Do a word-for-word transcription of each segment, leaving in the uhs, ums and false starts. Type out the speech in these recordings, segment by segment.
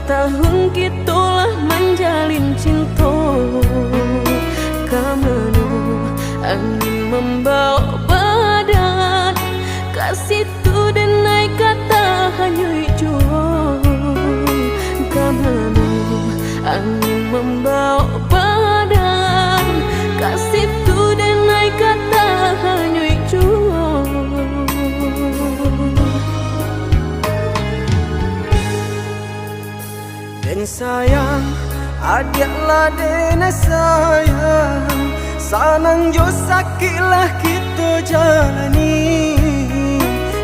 Tahun kito lah manjalin cinto, ka mano angin mambawok badan, ka situ den ai ka tahanyuik juo. Ka mano angin mambawok badan, ka situ den ai ka tahanyuik juo. Den sayang, adiak lah den sayang, sanang jo sakik lah kito jalani.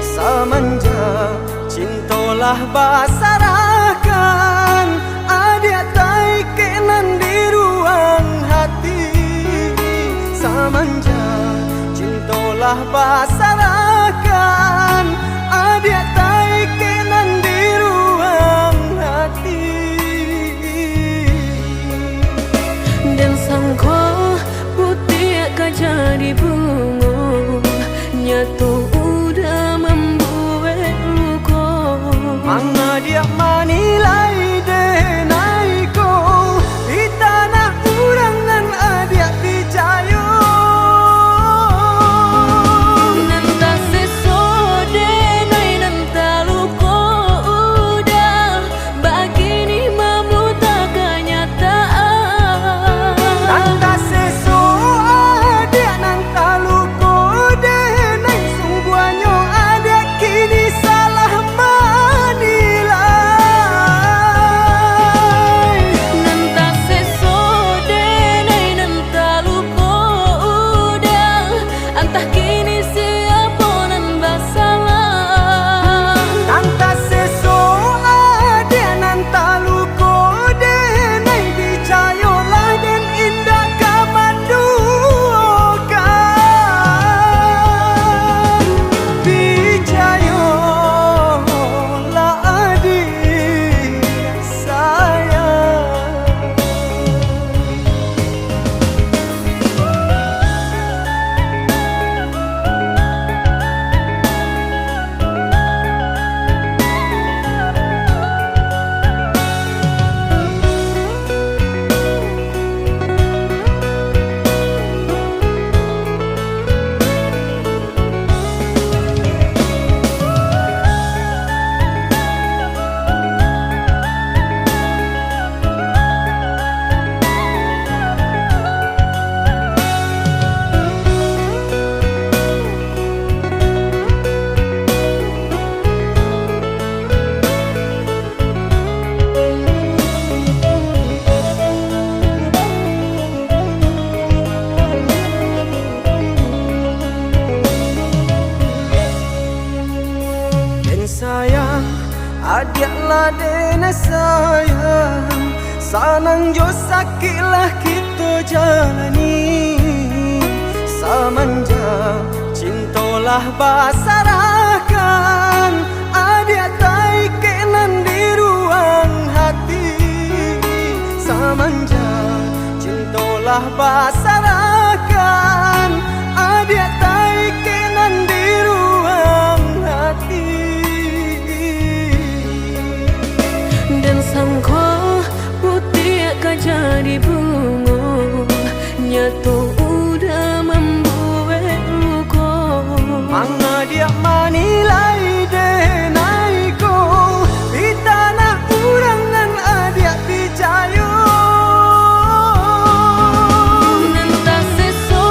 Samanjak cinto lah basarahkan, adiak taikek nan di ruang hati. Samanjak cinto lah basarahkan, adiak taikek nan di ruang hati. Den sangko putiak ka jadi bungo, nyato udah mambuek luko. Mangadiak manilai den ai ko, di tanah urang nan adiak picayo. Nan taseso den ai nan taluko udah, bakini mamuta kanyataan. Nan taseso adiak nan taluko den ai, sungguahnyo adiak kini salah manilai. Nan taseso den ai nan taluko udah, antah kini siapo nan basalah. Nan taseso adiak nan taluko den ai, picayolah den indak ka manduokan. Picayolah adiak sayang. Den sayang, adiak lah den sayang, sanang jo sakik lah kito jalani. Samanjak cinto lah basarahkan, adiak taikek nan di ruang hati. Samanjak cinto lah basarahkan, adiak taikek nan di ruang hati. Den sangko putiak ka jadi bungo, nyato udah mambuek luko. Mangadiak manilai den ai ko, di tanah urang nan adiak picayo. Nan taseso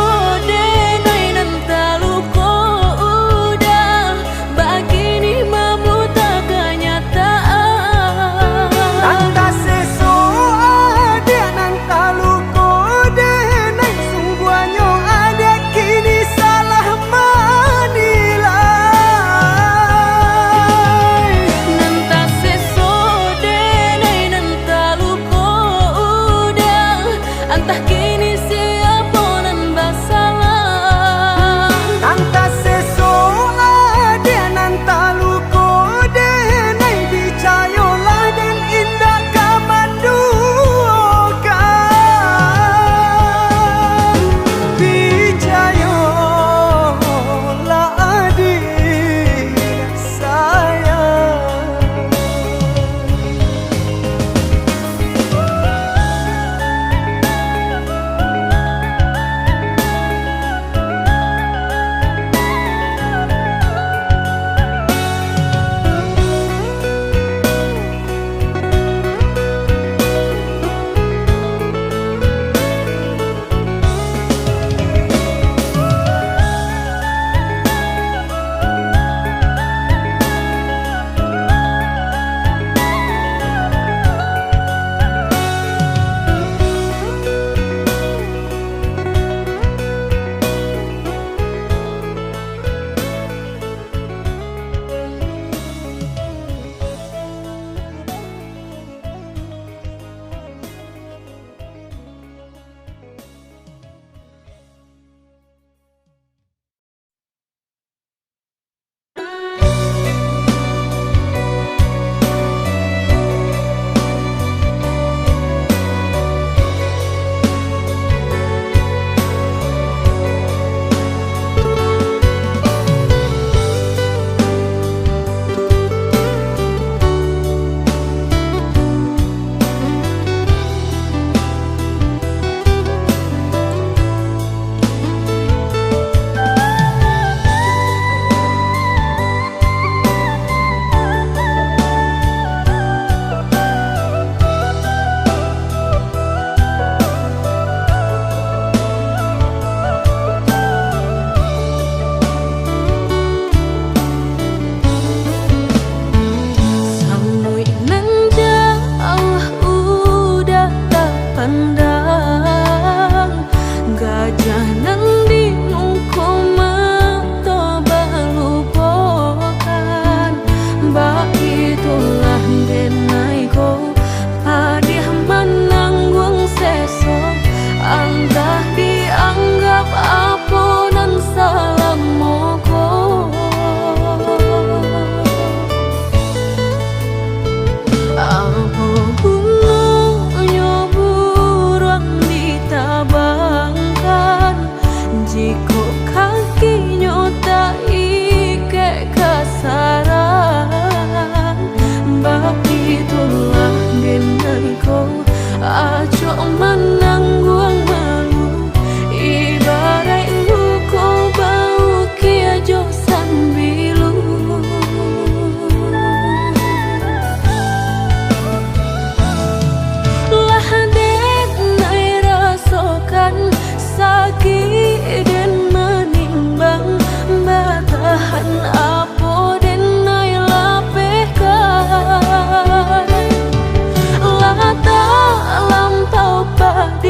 den ai nan taluko udah, bakini mamuta kanyataan. Nan taseso adiak nan taluko den ai, sungguahnyo adiak kini salah manilai. Nan taseso den ai nan taluko udah, antah kini siapo nan basalah. Nan taseso adiak nan taluko den ai, picayolah den indak ka manduokan. Picayolah adiak sayang. Acok manangguang malu, ibaraik luko baukia jo sambilu. Lah den ai rasokan sakik den manimbang, batahan apo den ai lapehkan. Lah talampau padi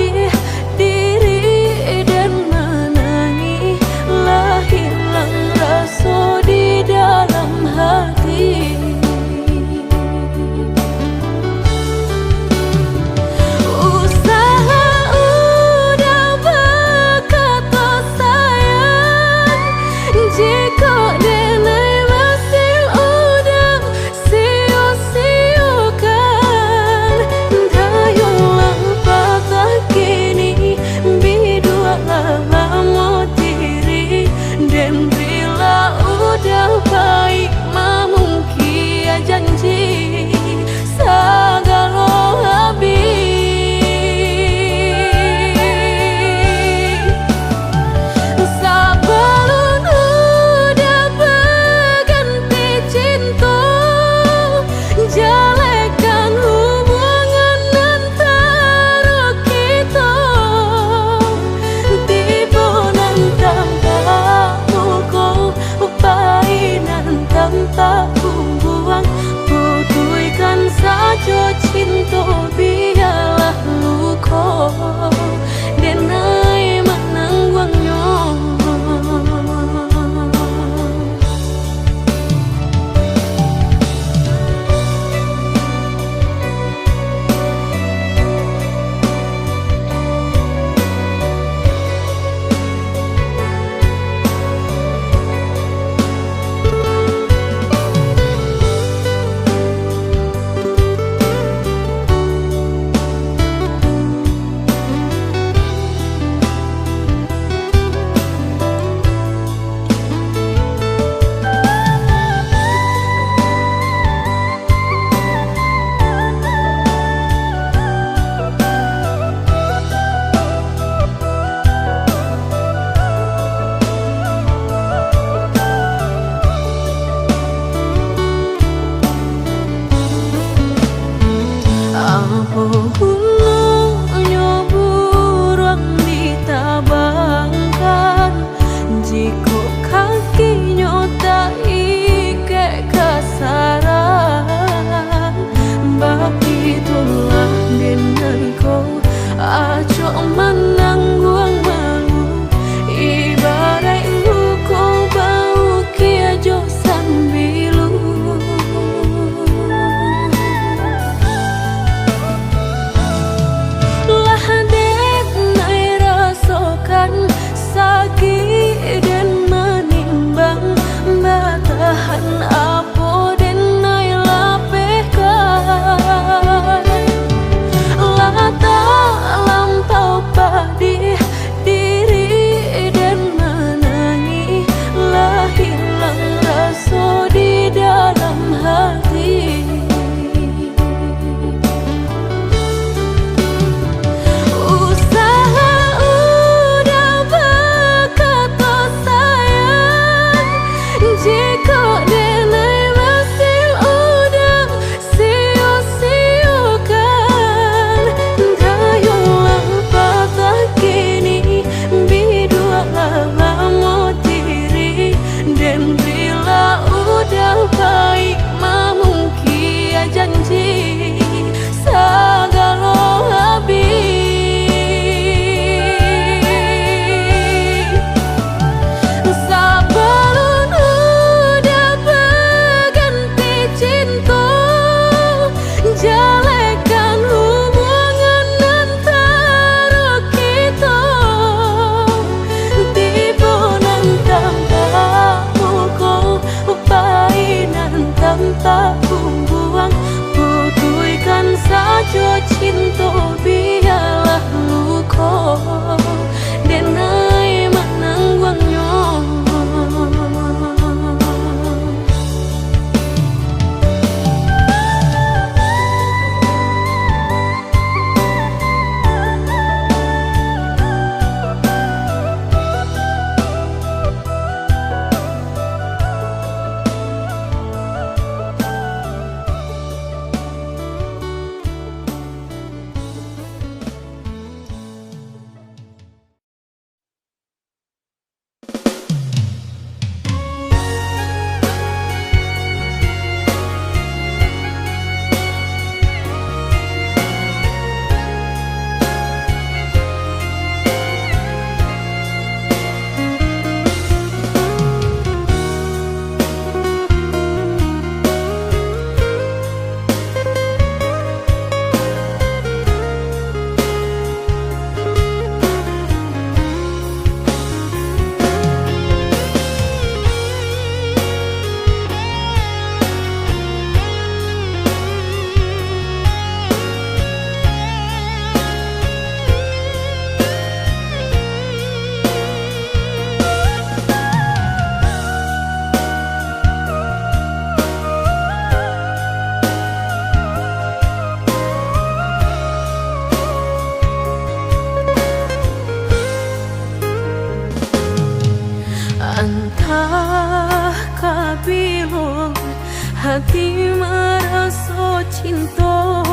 Ati maraso cinto,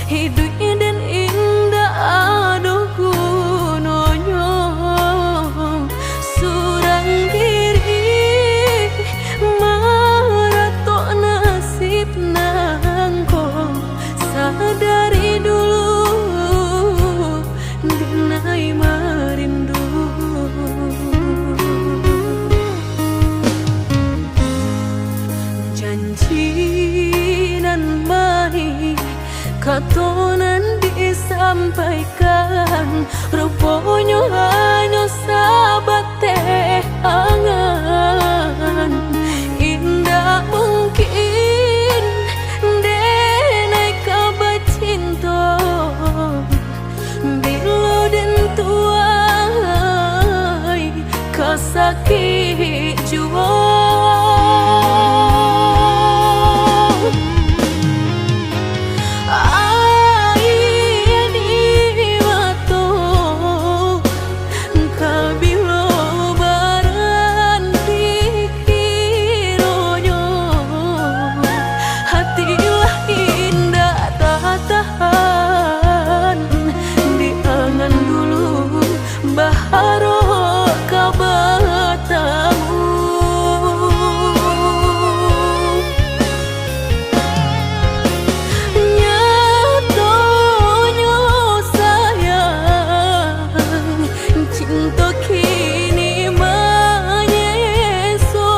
iduik den indak ado gunonyo. Surang diri maratok nasib nangko, sadari dulu dinai marindu. Janji nan maih, kato nan disampaikan, ruponyo hanyo sabateh angan. Indak mungkin denai ka bacinto, bilo den tuai ka sakik juo. Aia di mato, ka bilo baranti kironyo, hati lah indak tatahan di angan dulu, baharok ka batamu. Nyatonyo sayang, cinto kini manyeso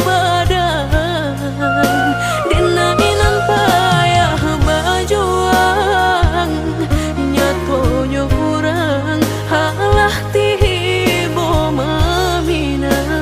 badan. Denai nan payah bajuang, nyatonyo urang alah tibo maminang.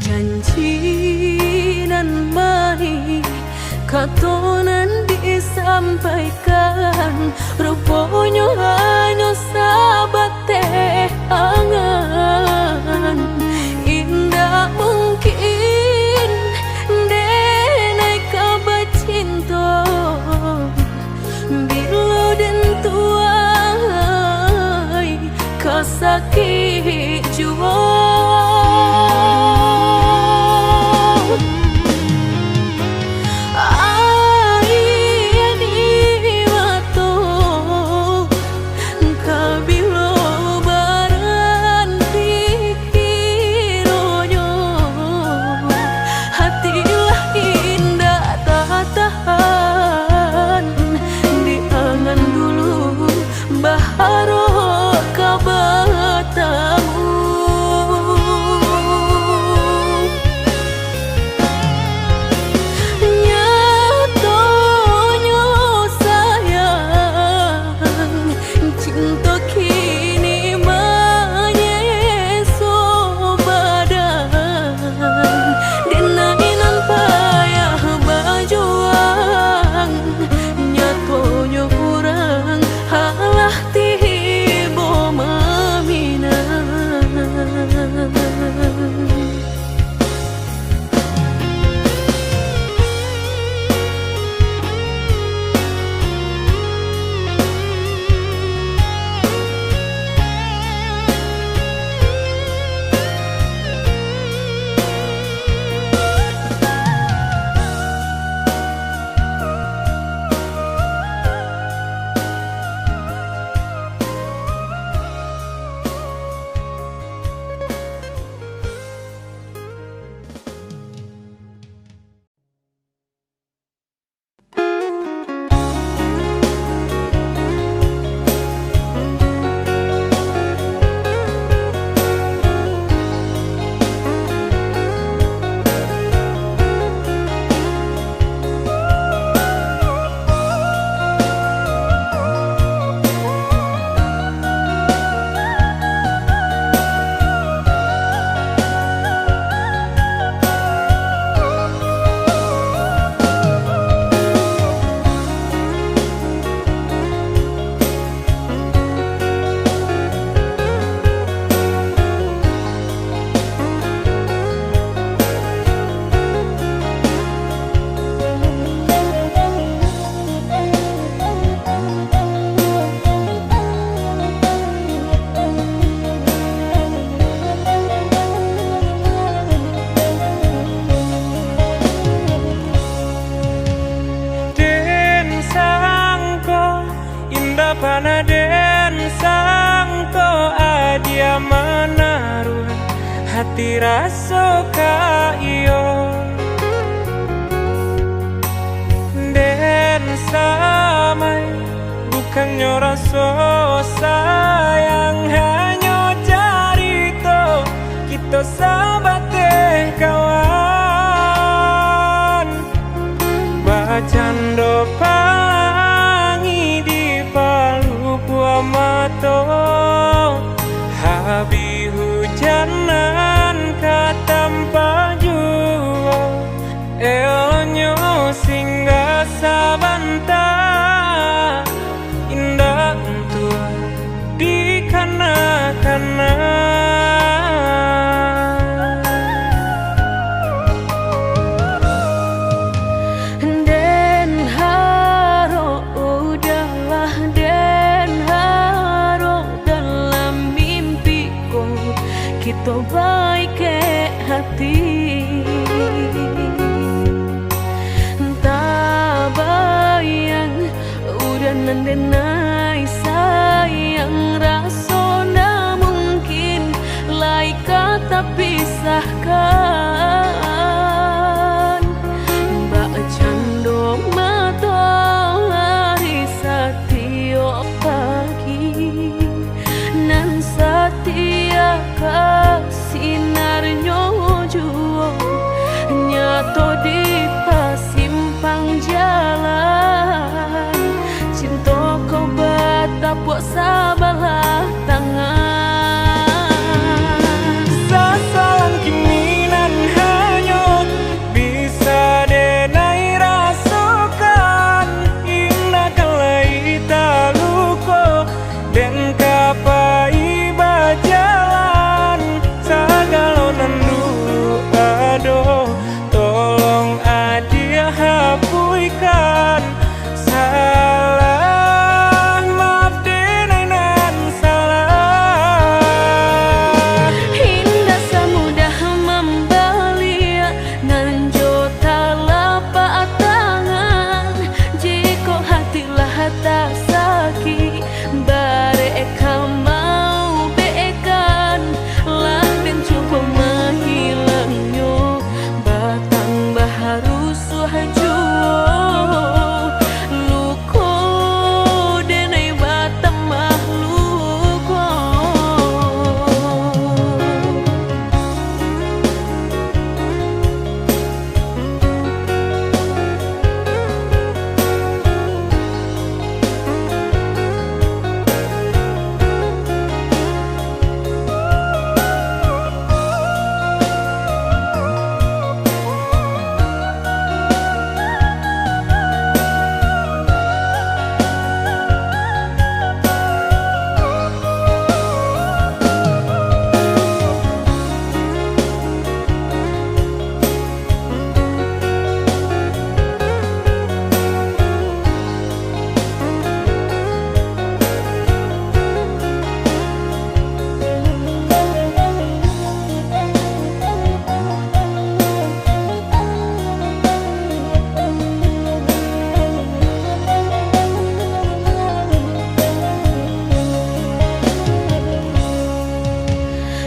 Janji nan maih, kato nan disampaikan, ruponyo hanyo sabateh angan. Indak mungkin denai ka bacinto, bilo den tuai ka sakik juo. Aia di mato, ka bilo baranti Karano den sangko adia manaruah hati raso ka iyo. Den samai bukannyo raso sayang, hanyo carito kito sabateh kawan. Bacando palangi di palupuah mato, habih hujan nan ka tampak juo. Eloknyo singgah sabanta, indak untuak dikana-kana. Den harok, oh, udahlah, den harok dalam mimpi ko kito baikek hati. Tabayang, urang nan den ai sayang, raso ndak mungkin lai ka tapisahkan. Bak cando matoari satiok pagi, nan satia ka sinarnyo juo, nyato di pasimpang jalan, cinto ko batapuak sabalah tangan. Sasalang kini nan hanyo bisa den ai rasokan, indak ka lai taluko, den ka pai bajalan. Sagalo nan dulu ado, tolong adiak hapuihkan. Salah, maaf den ai nan salah. Indak samudah mambaliak nan jo talapak tangan. Jikok hati lah tasakik, barek ka maubekkan, lah den cubo mahilangnyo, batambah rusuah juo, luko den ai batambah luko.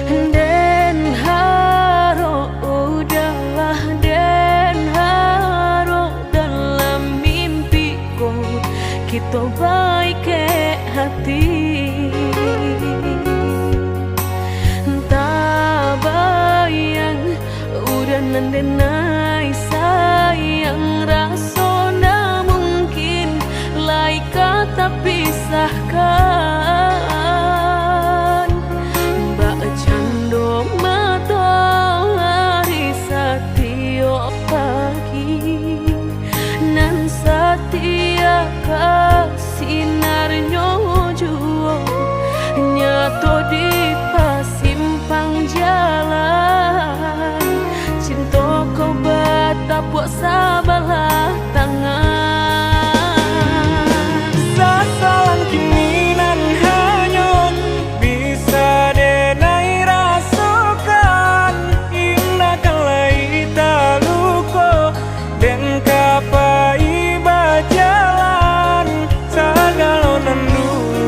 Den harok, oh, udahlah, den harok dalam mimpi ko kito baikek hati. Tabayang, urang nan den ai sayang, raso ndak mungkin lai ka tapisahkan. Bak cando matoari satiok pagi, nan satia ka sinarnyo juo, nyato di pasimpang jalan, cinto ko batapuak sabalah tangan. Sasalang kini nan hanyo bisa den ai rasokan, indak ka lai taluko, den ka pai bajalan. Sagalo nan dulu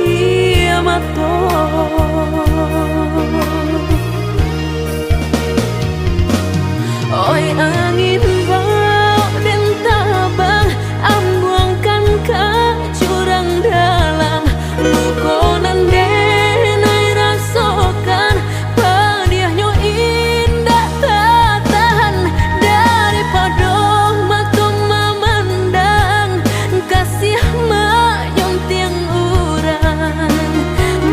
aia mato. Oi angin, baok den tabang, ambuangkan ka jurang dalam. Luko nan den ai rasokan, padiahnyo indak tatahan. Daripado mato mamandang, kasiah mayuntiang urang,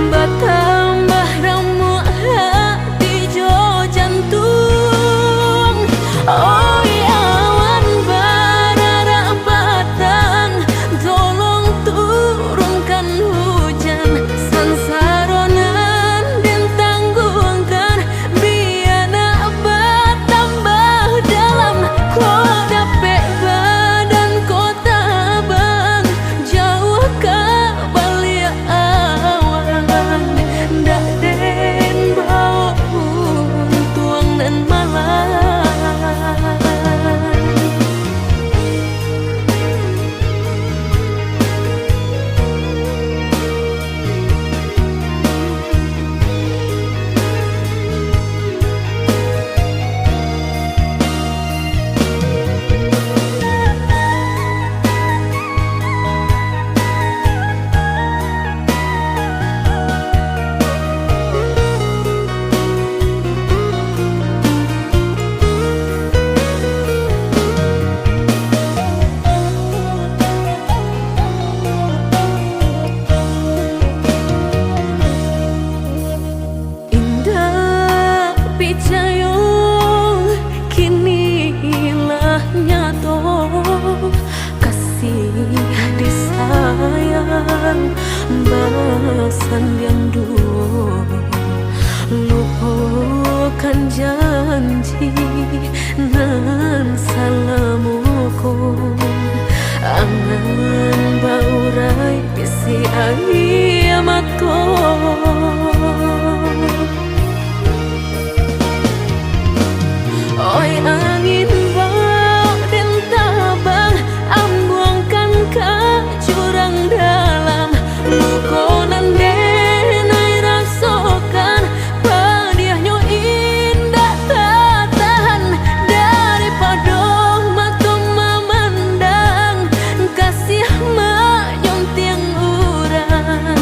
batambah ramuak hati jo jantuang. Oi awan bararak patang, tolong turunkan hujan. Sansaro nan den tangguangkan, bia nak batambah dalam. Kok dapek badan ko tabang, jauah ka baliak awan, ndak den baok untuang nan malang. Indak picayo, kini lah nyato, kasih disayang basandiang duo. Lupokan janji nan salamo ko, angan baurai isi aia mato. Oi angin, baok den tabang, ambuangkan ka jurang dalam. Luko nan den ai rasokan, padiahnyo indak tatahan. Daripado mato mamandang, kasiah mayuntiang urang,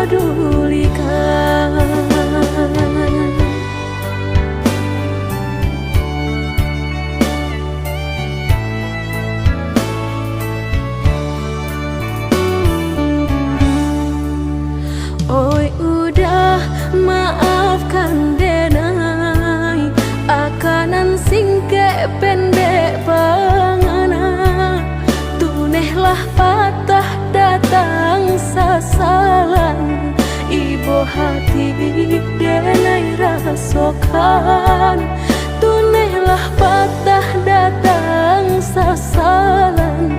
padulikan. Oi, udah, maafkan denai, akanan singkek pendek pangana. Tunehlah patah datang sasalan, ibo hati denai rasokan. Tunehlah patah datang sasalan,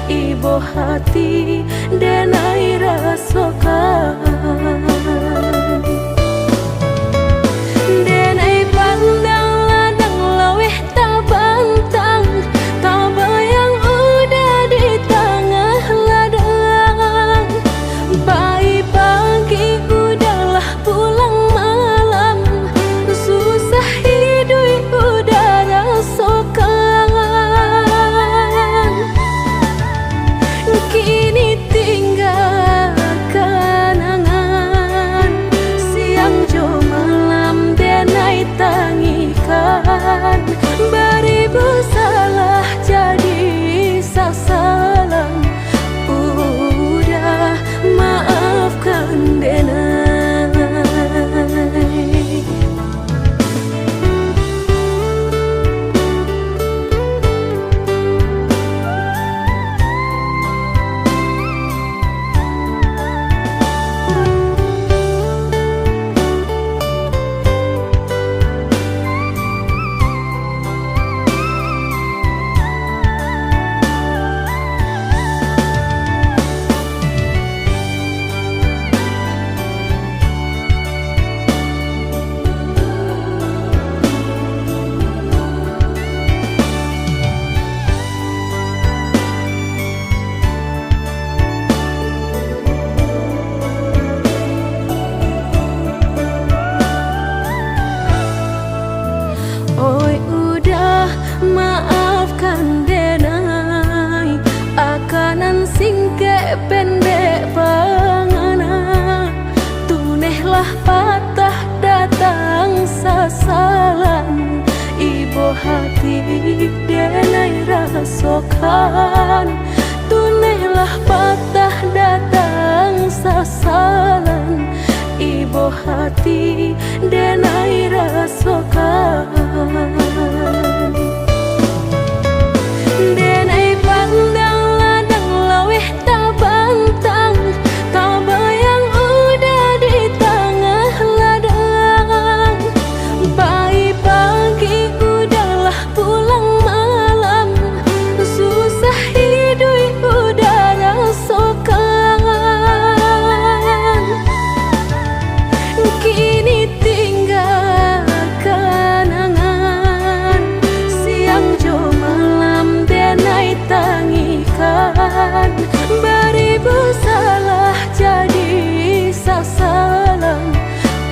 ibo hati denai rasokan. Denai pandang ladang laweh tabantang, tabayang udah di tangah ladang. Pagi-pagi udahlah pulang malam, susah iduik udah rasokan. Kini tingga kanangan, siang jo malam denai tangihkan. Baribu salah jadi sasalan, udah, maafkan denai. Oi, udah, maafkan denai, akanan singkek pendek pangana. Tunehlah patah datang sasalan, ibo hati denai rasokan. Tunehlah patah datang sasalan, ibo hati denai rasokan. Denai pandang ladang laweh tabantang, tabayang udah di tangah ladang. Pagi-pagi udahlah pulang malam, susah iduik udah rasokan. Kini tingga kanangan, siang jo malam denai tangihkan. Baribu salah jadi sasalan,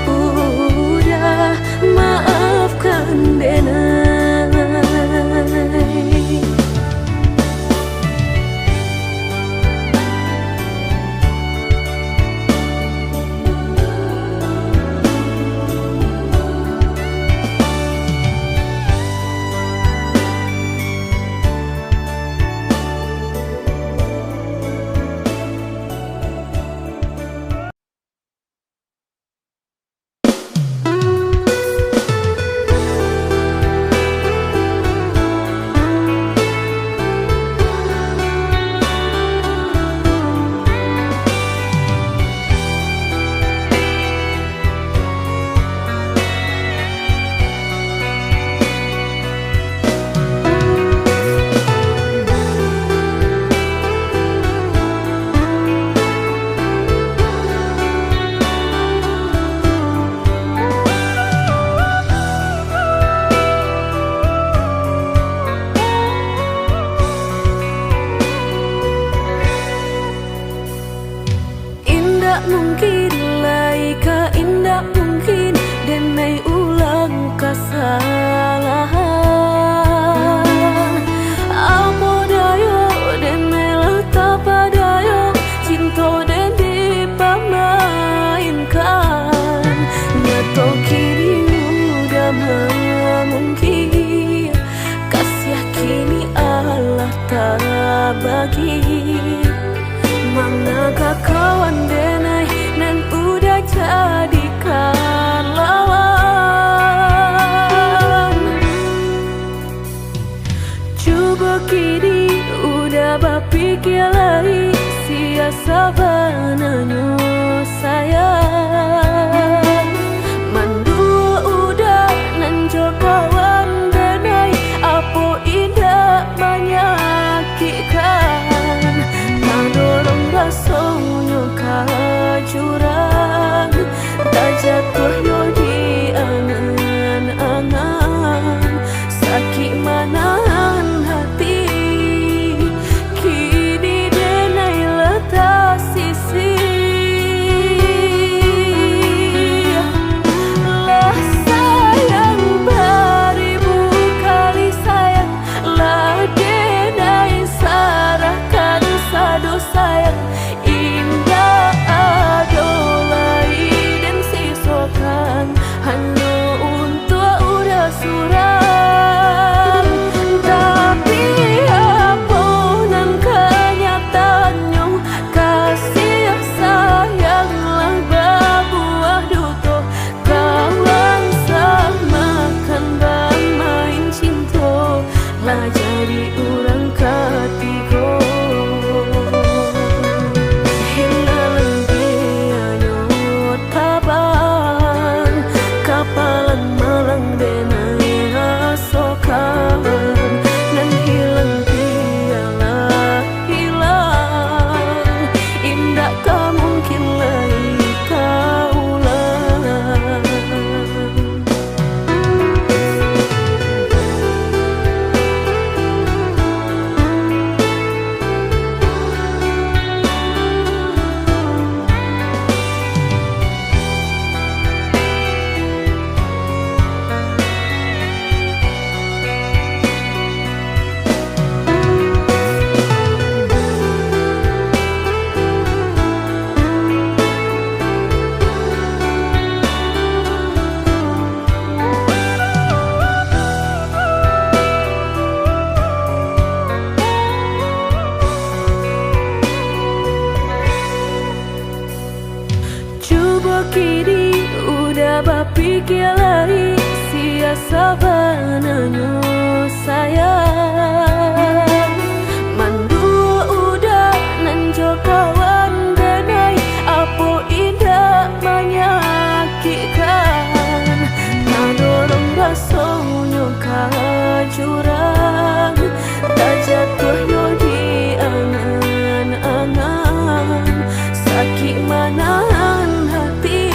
udah, maafkan denai. Indak mungkin lai ka, indak mungkin denai ulang kasalahan. Apo dayo denai lah tapadayo, cinto den dipamah. Sia sabananyo sayang, mandua uda nan jo kawan denai, apo indak manyakikkan, tadorong rasonyo ka jurang, tajatuah yo di angan-angan. Sakik manahan hati, kini denai lah tasisih. Lah sayang baribu kali sayang, lah denai sarahkan sado sayang, indak ado lai den sisokan, hanyo untuak uda surang. Tapi apo nan kanyataannyo, kasih sayang lah babuah duto, kawan samakan bamain cinto, lah jadi urang katigo. Hilang bianyo taban, kapalan malang denai rasokan, nan hilang bialah hilang, indak ka mungkin lai ka ulang. Cubo kini uda bapikia lai, sia sabananyo sayang. Mandua uda nan jo kawan denai, apo indak manyakikkan, tadorong rasonyo ka jurang, tajatuah yo di angan-angan. Sakik manahan hati,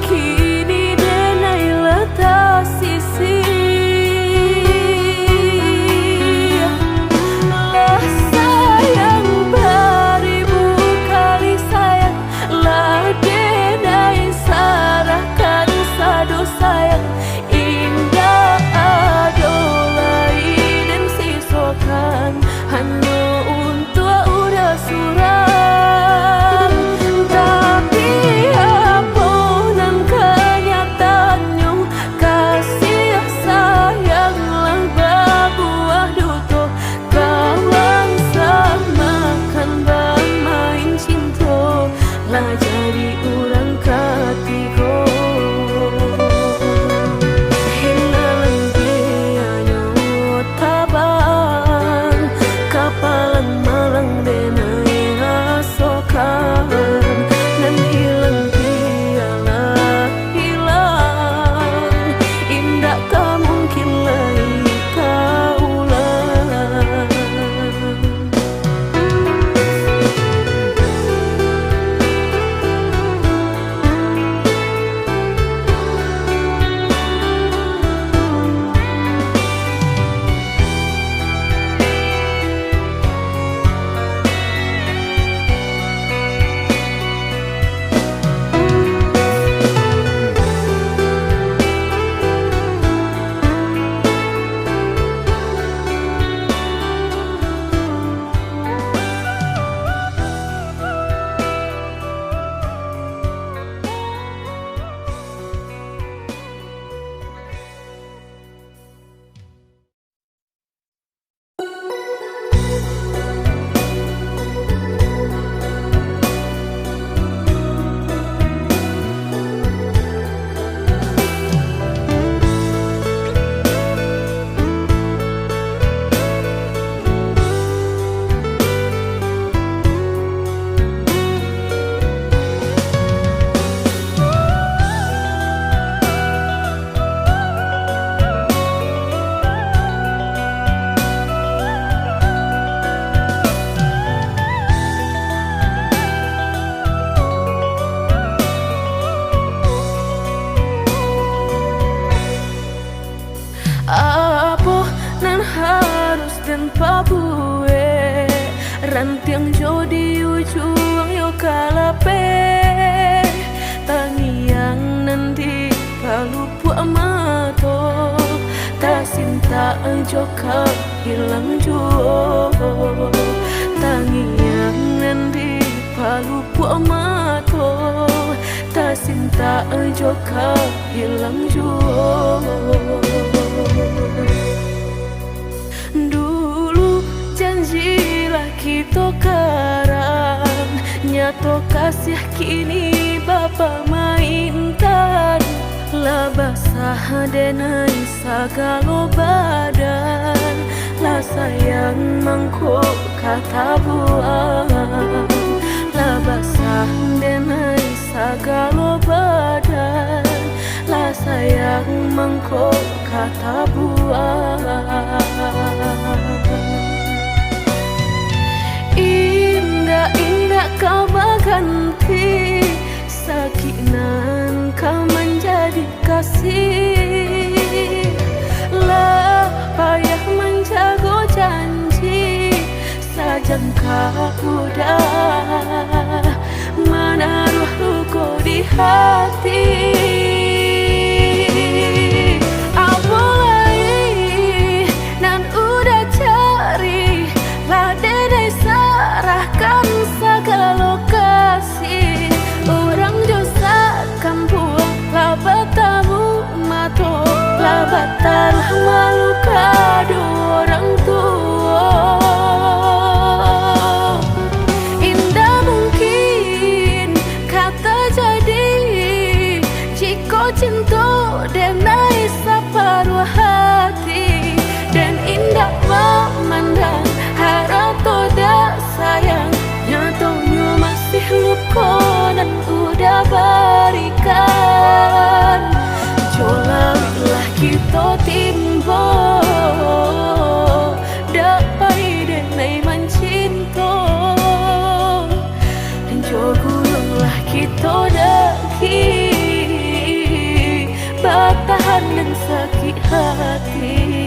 kini denai lah tasisih. Lah sayang baribu kali sayang, lah denai sarahkan sado sayang, indak ado lai den sisokan, hanyo untuak uda surang. Tapi apo nan kanyataannyo, kasih sayang lah babuah duto, kawan samakan bamain cinto, lah jadi urang katigo. Hilang bianyo taban, kapalan malang denai Juang yo ka lapeh, tangiang nan di palupuak mato, tasintak jo ka hilang juo. Tangiang nan di palupuak mato, tasintak jo ka hilang juo. Dulu janji lah kito karang, nyato kasiah kini bapamaintan. Lah basah denai sagalo badan, lah sayang mangko ka tabuang. Lah basah denai sagalo badan, lah sayang mangko ka tabuang. Indak-indak ka baganti, sakik nan ka manjadi kasih. Lah payah manjago janji, sajangka udah manaruah luko di hati. Apo lai nan udah cari, lah denai sarahkan sagalo kasih. Urang jo sakampuang lah batamu mato, lah bataruah malu kaduo urang tuo. Indak mungkin ka tajadi, jikok cinto denai saparuah hati. Den indak mamandang harato dak sayang, nyatonyo masih luko nan udah barikan. Jo lawik lah kito timbo, dak pai denai mancinto. Jo gunuang lah kito daki, batahan nan sakik hati.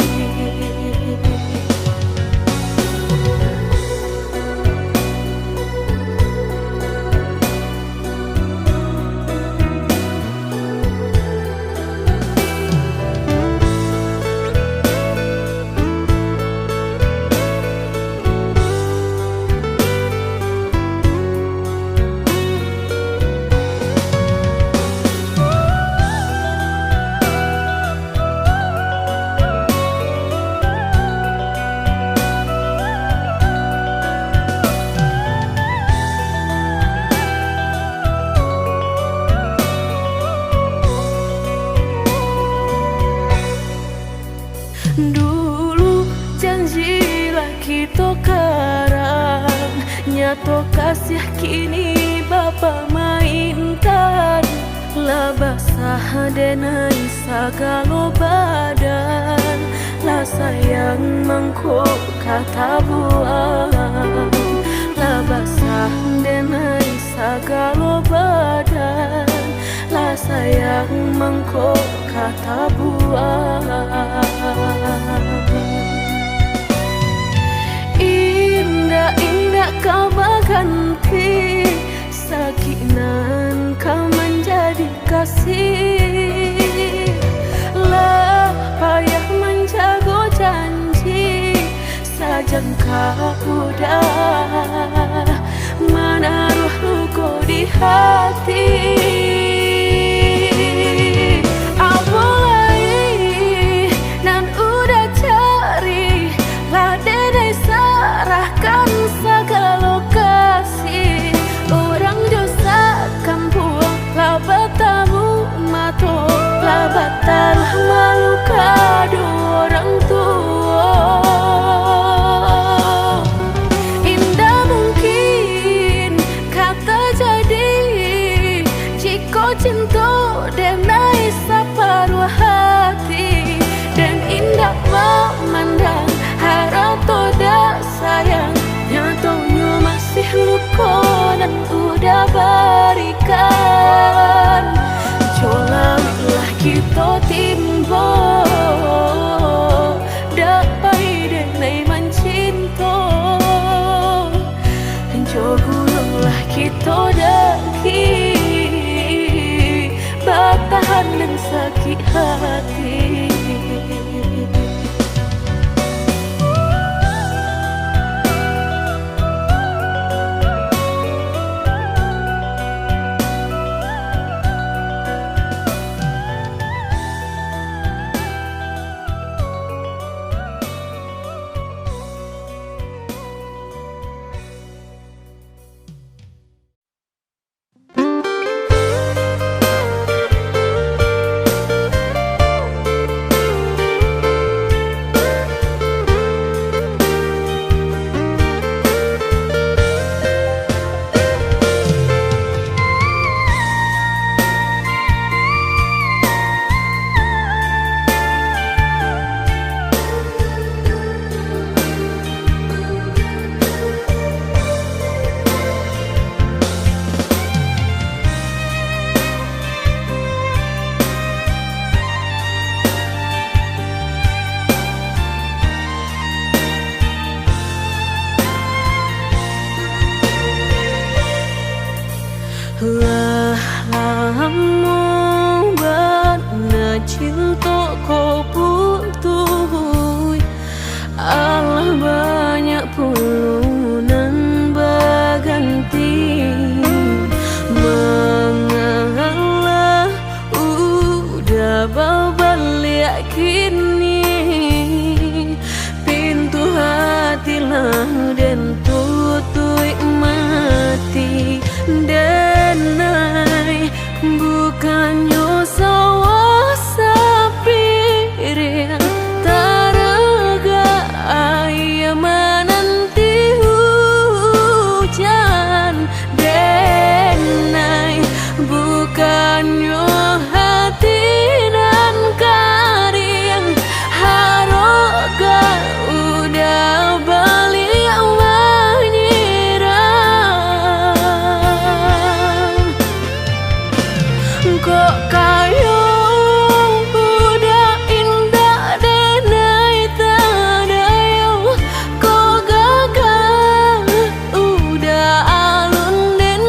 Dulu janji lah kito karang, nyato kasiah kini bapamaintan. Lah basah denai sagalo badan, lah sayang mangko ka tabuang. Lah basah denai sagalo badan, lah sayang mangko ka tabuang. Indak-indak ka baganti, sakik nan ka manjadi kasih. Lah payah manjago janji, sajangka udah manaruah luko di hati. Apo lai nan udah cari, lah denai sarahkan sagalo kasih. Urang jo sakampuang lah batamu mato, lah bataruah malu kaduo urang tuo. Indak mungkin ka tajadi, jikok cinto denai saparuah hati. Den indak mamandang harato dak sayang, nyatonyo masih luko nan udah barikan. Jo lawik lah kito timbo, dak pai denai mancinto. Jo Lah kito daki batahan dek sakik hati. Lah lamo bana cinto ko putuih, alah banyak pulo nan baganti. Mangalah udah babaliak kini, pintu hati lah den tutuik mati. Denai, bukannyo sawah sapiriang, taragak aia mananti hujan. Denai, bukannyo hati nan kariang, harokah udah baliak manyirang. Kok kayo udah indak denai tadayo, kok gagah udah alun den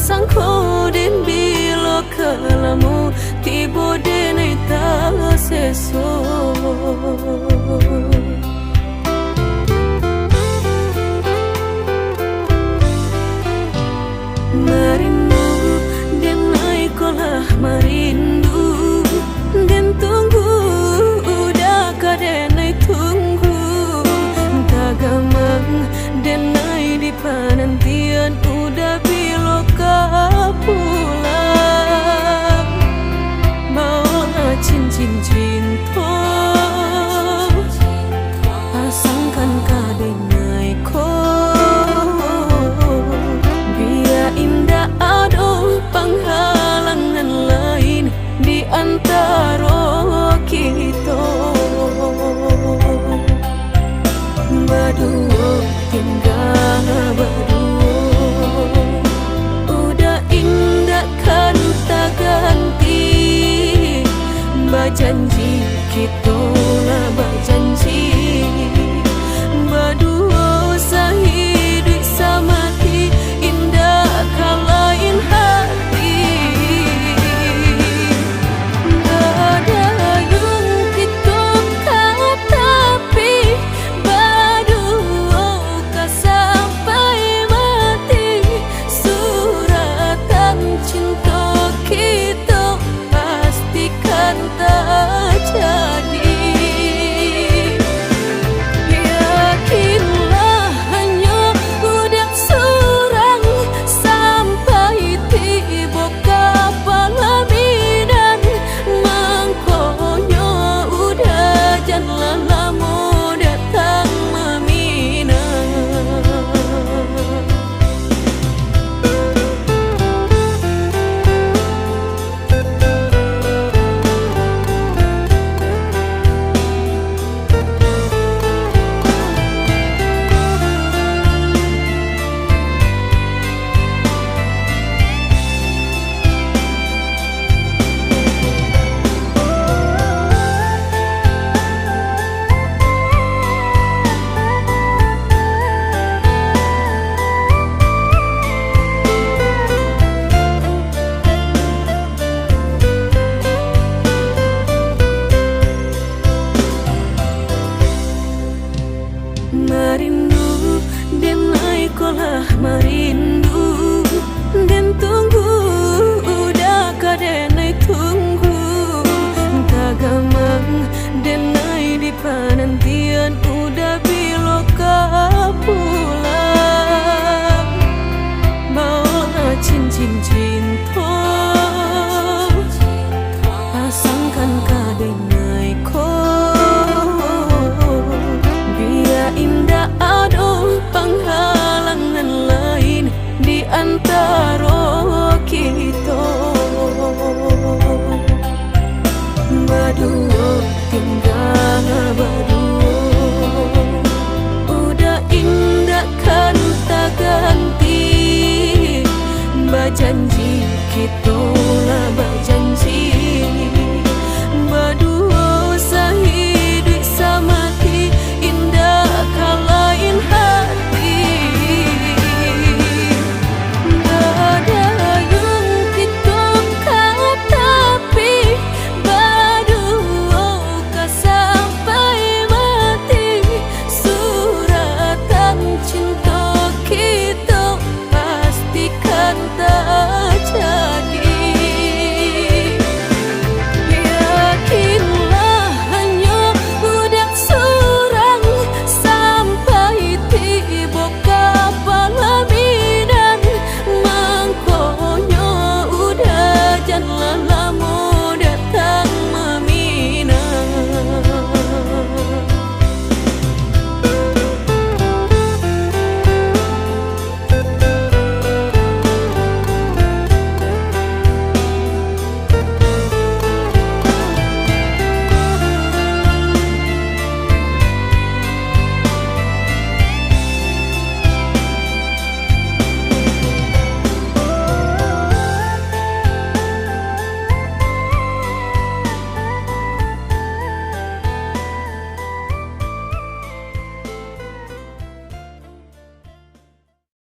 Sangko den bilo ka lamo, tibo den ai taseso. Marindu, den ai ko lah marindu, den tunggu, uda ka den ai tunggu. Tagamang, den ai di panantian, uda bilo ka pulang. Baolah cincin cinto, pasangkan ka den ai ko. Bia indak ado panghalangan lain di antaro kito. Baduo, tingga baduo, uda indak kan taganti. Bajanji, kito lah bajanji, baduo sahiduik samati, indak ka lain hati. Badayung kito ka tapi, baduo ka sampai mati. Suratan cinto kito pastikan ta